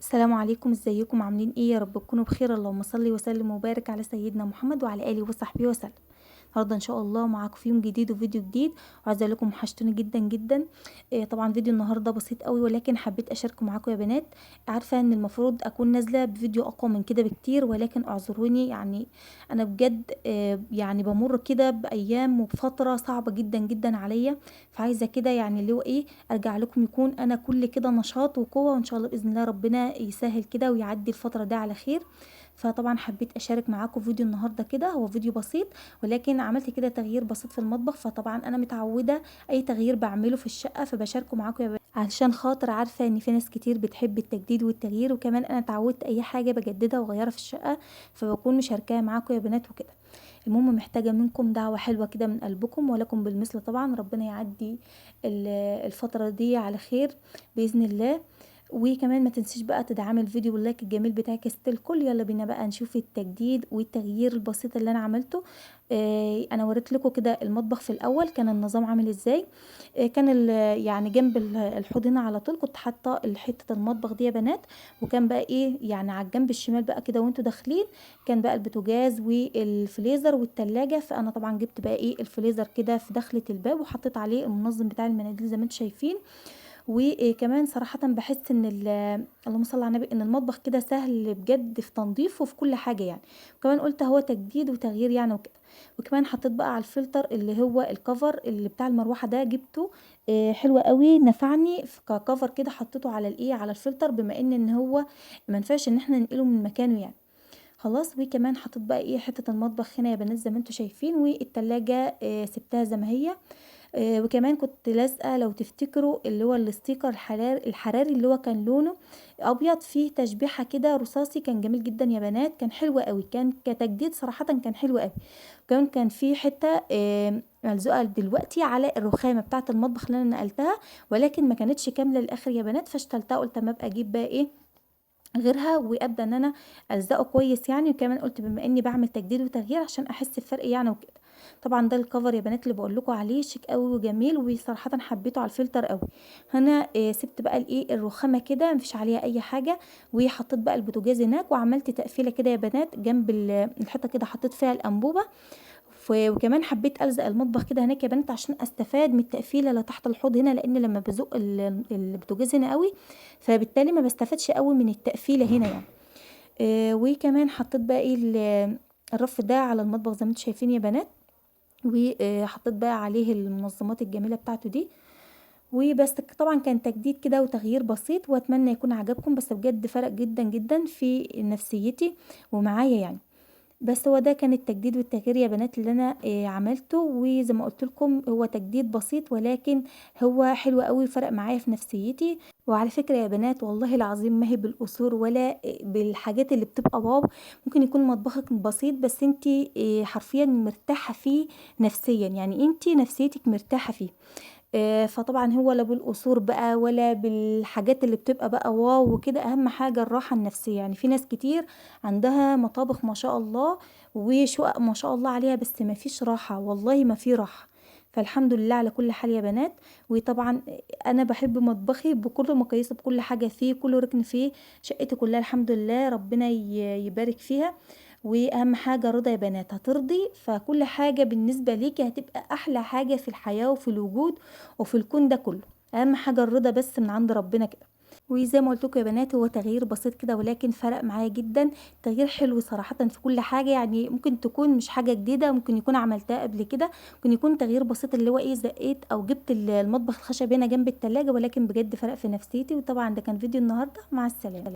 السلام عليكم، ازيكم؟ عاملين ايه؟ يا رب تكونوا بخير. اللهم صل وسلم وبارك على سيدنا محمد وعلى اله وصحبه وسلم. النهارده ان شاء الله معاكم في يوم جديد وفيديو جديد، وعايزه اقول لكم وحشتوني جدا جدا. طبعا فيديو النهارده بسيط قوي، ولكن حبيت اشاركه معاكم يا بنات. عارفه ان المفروض اكون نازله بفيديو اقوى من كده بكتير، ولكن اعذروني، يعني انا بجد يعني بمر كده بايام وبفتره صعبة جدا جدا عليا، فعايزه كده يعني اللي هو ايه ارجع لكم يكون انا كل كده نشاط وقوه، وان شاء الله باذن الله ربنا يسهل كده ويعدي الفترة دي على خير. فطبعا حبيت اشارك معاكم فيديو النهارده كده، هو فيديو بسيط ولكن عملت كده تغيير بسيط في المطبخ. فطبعا انا متعوده اي تغيير بعمله في الشقة فبشاركه معاكم يا بنات، علشان خاطر عارفه ان في ناس كتير بتحب التجديد والتغيير، وكمان انا اتعودت اي حاجة بجددها واغيرها في الشقة فبكون مشاركاها معاكم يا بنات وكده. المهم محتاجه منكم دعوه حلوة كده من قلبكم، ولكم بالمثل طبعا. ربنا يعدي الفترة دي على خير باذن الله. وكمان ما تنسيش بقى تدعمي الفيديو بال like الجميل بتاعك الكل. يلا بينا بقى نشوف التجديد والتغيير البسيط اللي انا عملته. انا وريت لكم كده المطبخ في الاول كان النظام عامل ازاي. كان يعني جنب الحوض هنا على طول كنت حاطه حتة المطبخ دي يا بنات، وكان بقى ايه يعني على الجنب الشمال بقى كده وانتوا داخلين كان بقى البوتاجاز والفريزر والتلاجة. فانا طبعا جبت بقى ايه الفريزر كده في دخله الباب، وحطيت عليه المنظم بتاع المناديل زي ما انتوا شايفين. وكمان صراحة بحس ان اللهم صل على النبي ان المطبخ كده سهل بجد في تنظيفه وفي كل حاجة يعني. وكمان قلت هو تجديد وتغيير يعني وكده. وكمان حطيت بقى على الفلتر اللي هو ال cover اللي بتاع المروحة ده، جبته حلو قوي، نفعني ك cover كده، حطيته على الايه على الفلتر، بما ان هو ما ينفعش ان احنا ننقله من مكانه يعني خلاص. وكمان حطيت بقى ايه حتة المطبخ هنا يا بنات زي ما انتوا شايفين، والتلاجة سبتها زي ما هي. وكمان كنت لازقه لو تفتكروا اللي هو ال sticker الحراري اللي هو كان لونه ابيض فيه تشبيحه كده رصاصي، كان جميل جدا يا بنات، كان حلو قوي، كان كتجديد صراحة كان حلو قوي. وكمان كان فيه حتة ملزوقه دلوقتي على الرخامه بتاعه المطبخ اللي انا نقلتها، ولكن ما كانتش كاملة للاخر يا بنات، فاشتلتها قلت اما ابقى اجيب بقى ايه غيرها وابدا ان انا الزقه كويس يعني. وكمان قلت بما اني بعمل تجديد وتغيير عشان احس بفرق يعني وكده. طبعا ده ال cover يا بنات اللي بقول لكم عليه، شيك قوي وجميل، وصراحة حبيته على الفلتر قوي. هنا سبت بقى الايه الرخامه كده مفيش عليها اي حاجة، وحطيت بقى البوتاجاز هناك، وعملت تقفيله كده يا بنات جنب الحيطة كده، حطيت فيها الانبوبة. وكمان حبيت الزق المطبخ كده هناك يا بنات عشان استفاد من التقفيله اللي تحت الحوض هنا، لان لما بزق البوتاجاز هنا قوي فبالتالي ما بستفادش قوي من التقفيله هنا يعني. وكمان حطيت بقى ايه الرف ده على المطبخ زي ما انتم شايفين يا بنات، وحطيت بقى عليه المنظمات الجميلة بتاعته دي. وبس طبعا كان تجديد كده وتغيير بسيط، واتمنى يكون عجبكم، بس بجد فرق جدا جدا في نفسيتي ومعايا يعني. بس هو ده كان التجديد والتغيير يا بنات اللي انا عملته. وزي ما قلت لكم هو تجديد بسيط ولكن هو حلو قوي، فرق معايا في نفسيتي. وعلى فكرة يا بنات والله العظيم ما هي بالقصور ولا بالحاجات اللي بتبقى wow، ممكن يكون مطبخك بسيط بس انتي حرفيا مرتاحة فيه نفسيا، يعني انتي نفسيتك مرتاحة فيه. فطبعا هو لا بالقصور بقى ولا بالحاجات اللي بتبقى بقى wow وكده، اهم حاجة الراحة النفسية. يعني في ناس كتير عندها مطابخ ما شاء الله وشقق ما شاء الله عليها، بس ما فيش راحة، والله ما في راحة. فالحمد لله على كل حال يا بنات. وطبعا انا بحب مطبخي بكل مقاييسه، بكل حاجة فيه، كل ركن فيه، شقتي كلها الحمد لله ربنا يبارك فيها. واهم حاجة رضا يا بنات، هترضي فكل حاجة بالنسبة ليكي هتبقى احلى حاجة في الحياة وفي الوجود وفي الكون ده كله. اهم حاجة الرضا بس من عند ربنا كده. وزي ما قلت لكم يا بنات هو تغيير بسيط كده ولكن فرق معايا جدا، تغيير حلو صراحة في كل حاجة. يعني ممكن تكون مش حاجة جديدة، ممكن يكون عملتها قبل كده، ممكن يكون تغيير بسيط اللي هو ايه زقيت او جبت المطبخ الخشب هنا جنب التلاجة، ولكن بجد فرق في نفسيتي. وطبعا ده كان فيديو النهارده، مع السلامة.